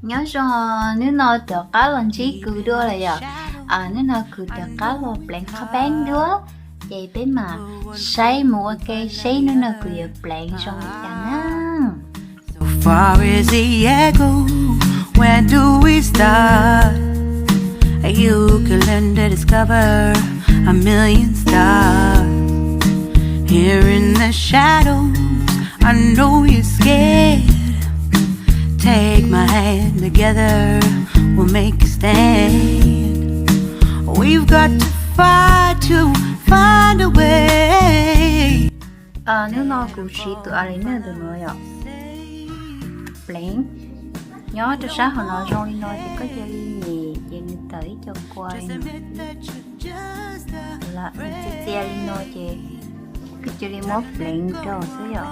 Nyob zoo, hnub no rov qab los ntsib kuv dua lawm yom. Hnub no kuv rov qab los pleev qhov peeb dua, ces peb mam saib mus ua ke seb hnub no kuv yuav pleev zoo li cas na. So far as the echo, where do we start? You can learn to discover a million stars. Here in the shadows, I know you're scared. Take my hand, together we'll make a stand. We've got to fight to find a way. Hnub no kuv siv tus eyeliner ntawm no yom, pleev. Nyob rau sab hauv no zoo li no ces koj cia li nyem ces nws tawm ib co kua li no. Txias txias li no ces koj cia li muab pleev rau xwb yom.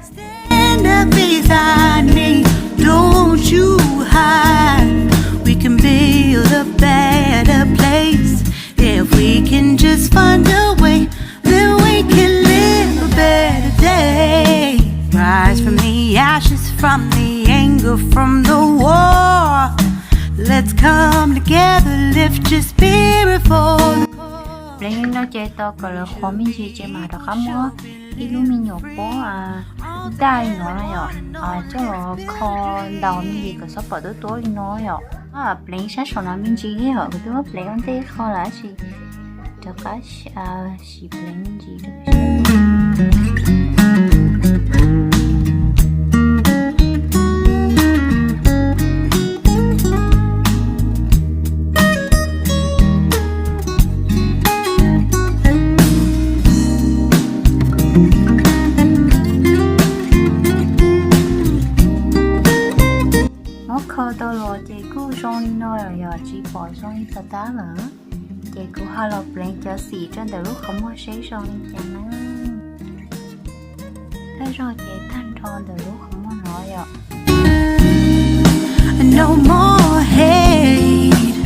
Stand up beside me, don't you hide. We can build a better place if we can just find a way. Then we can live a better day. Rise from the ashes, from the anger, from the war. Let's come together, lift your spirit for the cause. Pleev li no ces tau kom lawv qhuav me ntsis ces mam rov qab muab ib lub me nyuam pob daj li no yom, coj los kho ntaus me ntsis kom xob pom tuab tuab li no yom. Pleev sab saum no me ntsis thiab yom, kuv twb muab pleev ua ntej qho lawm tab sis rov qab sim pleev me ntsis. Muab kho tau los ces kuj zoo li no lawm yom, tsis pom zoo li tas tab lawm. Ces kuv ho los pleev cov xim rau ntawm lub qhov muag seb zoo li cas na. Thawj zaug ces tag nrho ntawm lub qhov muag no yom. No more hate.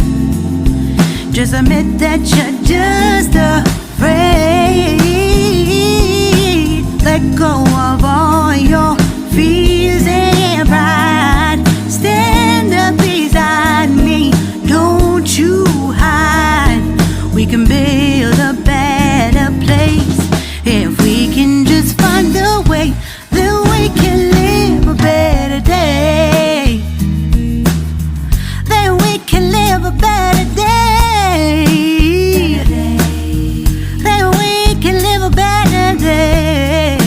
Just admit that you're just afraid. Let go of all your fears and pride. Stand up beside me, don't you hide. We can build a better place if we can just find a way. Then we can live a better day. Then we can live a better day. Then we can live a better day.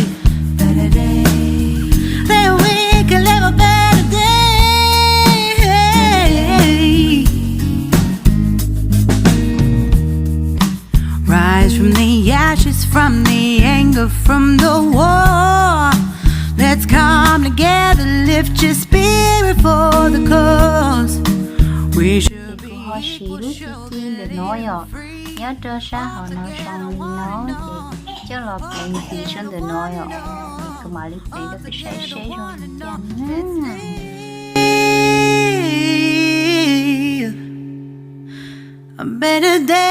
Then we can live a better day. Rise from the ashes, from the anger, from the war. Let's come together, lift your spirit for the cause. We should be, kuv ho siv lub ci ci ntawm no yom, nyob rau sab hauv no zoo li no ces coj los pleev ntxiv rau ntawm no yom. Kuv mam li pleev rau peb saib seb zoo li cas na. A better day.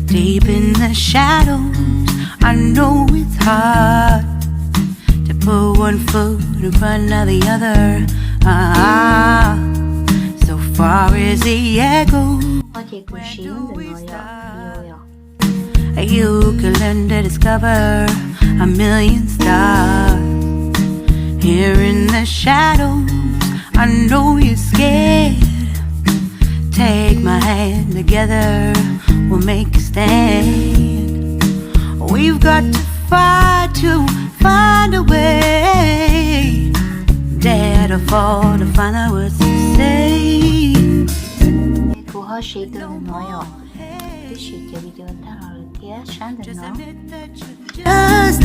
Deep in the shadows, I know it's hard to put one foot in front of the other. Ah, so far as the echo. Ces kuv siv ntawm no yom, yom. You can learn to discover a million stars. Here in the shadows, I know you're scared. Take my hand, together we'll make a stand. We've got to fight to find a way. Dare to fall to find the words to say. Kuv ho siv tus no yom. Twb siv cov video tag los lawm thiab sab ntawm no. Just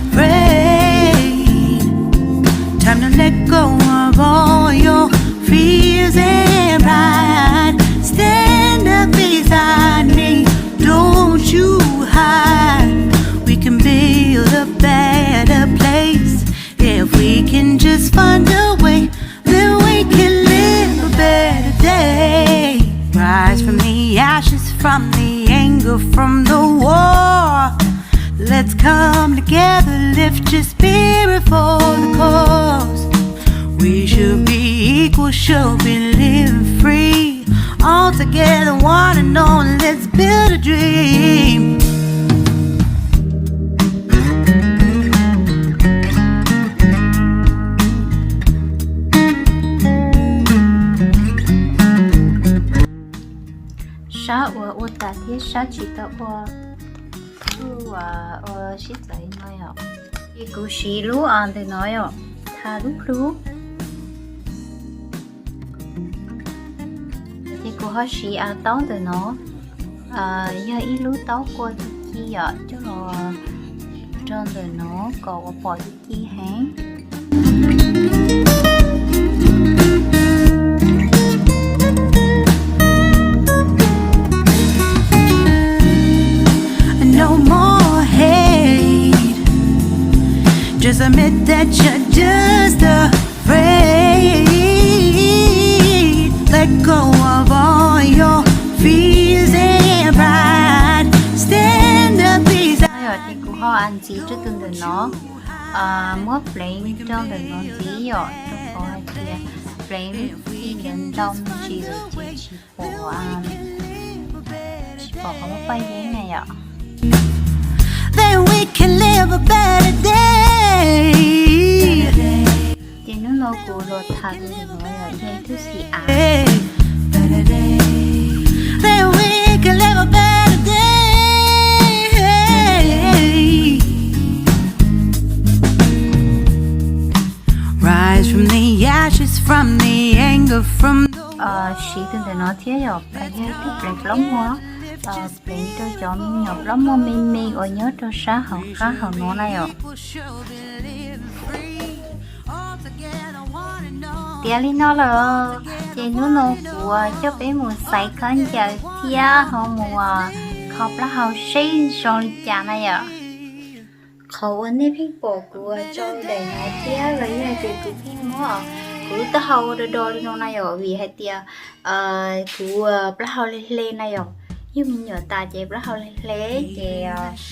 afraid. Time to let go of all your fears and pride. Stand up beside me, don't you hide. We can build a better place if we can just find a way. Then we can live a better day. Rise from the ashes, from the anger, from the Let's come together, lift your spirit for the cause. We should be equal, should be living free. All together, one and all, let's build a dream. Sab uas ua tas thiab sab tsis tau ua, kuj ua sib txawv li no yom. Ces kuv siv lub ntawm no yom, tha lub plhu. Ces kuv ho siv taub ntawm no, yog ib lub taub kua tib ci yom, coj los rau ntawm no kom ua pom tib ci heev. No more hate. Just admit that you're just afraid. Let go of all your fears and pride. Stand up beside. Ces kuv ho ntxiv rau tus ntawm no, muab pleev rau ntawm no ntxiv yom, rau qhov hais tias pleev lub ci ntawd ntau me ntsis lawm ces tsis pom, tsis pom qhov muaj paj yeeb na yom. Then we can live a better day. Ces hnub no kuv los tham tus ntawm no yog ib tug xim av. Then we can live a better day. Rise from the ashes, from the anger, from the siv tus ntawm no thiab yom, yog ib tug pleev plaub muag, pleev rau cov me nyuam plaub muag me me uas nyob rau sab hauv qab hauv no na yom. Tiav li no lawm, ces hnub no kuv coj peb mus xaiv khaub ncaws thiab ho mus kho plaub hau seb zoo li cas na yom. Qhov uas nej pheej pom kuv tso daim no thiab los yog tias kuv pheej muab kuv lub taub hau ua do do li no na yom, vim hais tias kuv plaub hau hle hle na yom. Yug me nyuam tas ces plaub hau hle hle ces nws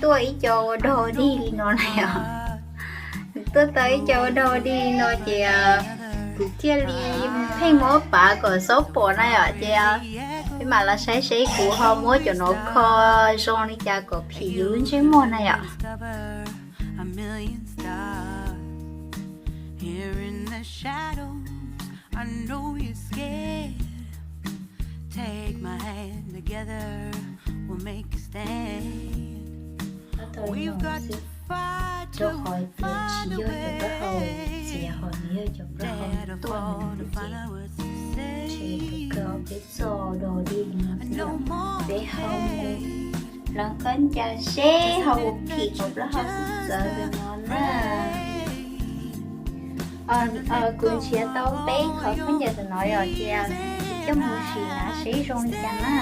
tuaj ib co ua dog dig li no na yom. Nws tuaj tau ib co ua dog dig li no ces kuv thiaj li pheej muab pav kom xob pom na yom. Ces peb mam los saib seb kuv ho muab cov no kho zoo li cas kom phim yus lub ntsej muag na yom. Rau qhov tias tsis yog cov plaub hau txiav, ho nws yog cov plaub hau tuaj ntawd ces ntshe kawg peb txoj dog dig li no thiab. Peb ho mus hloov khaub ncaws seb ho ua phim cov plaub hau txawv ntawm no na. Kuv nrhiav tau peb qhov khaub ncaws ntawm no yom, ces kuv coj mus sim na seb zoo li cas na.